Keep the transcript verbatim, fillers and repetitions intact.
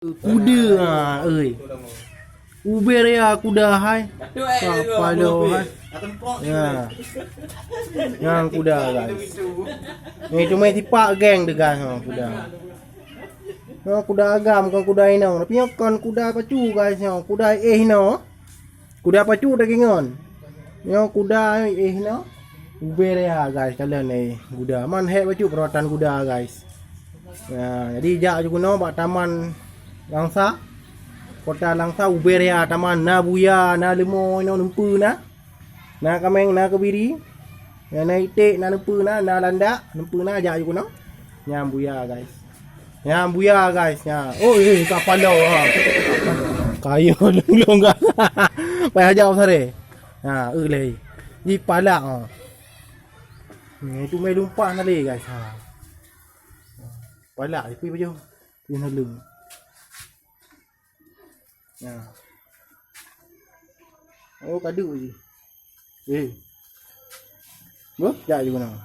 Kuda, ha, oi. Ubé raya kuda hai. Kapalo hai. Ya. Nyang kuda, guys. Ni cuma tipak geng teugas, ha, kuda. Ha, kuda agam, kon kuda inong. Tapi nyoe kon kuda pacu, guys, nyoe. Kuda éh nyoe. Kuda pacu daging ngon. Nyoe kuda éh nyoe. Ubé raya, guys, kalon, eh, kuda. Man hék bacut perawatan kuda, guys. Nah, jadi jak ju keunoe bak Taman Langsa. Kota Langsa, ubé raya taman, na buya, na leumo, inoe neumpeue na. Na kaméng, na keubiri. Na, na iték, na neumpeue na, na landak, neumpeue na, jak ju keunoe. Nyan buya, guys. Nyan buya, guys, nyan. Oh, eh, kapalo, ha. Kayo dulu, guys. Payah jak pasare. Ha, eh, leh. Di palak, ha. Ni tu mai lumpah na lé, guys. Ha. Palak, kui baju. Kui na lung. Ya. Oh, kadu je. Eh. Boh, jak ju keunoe.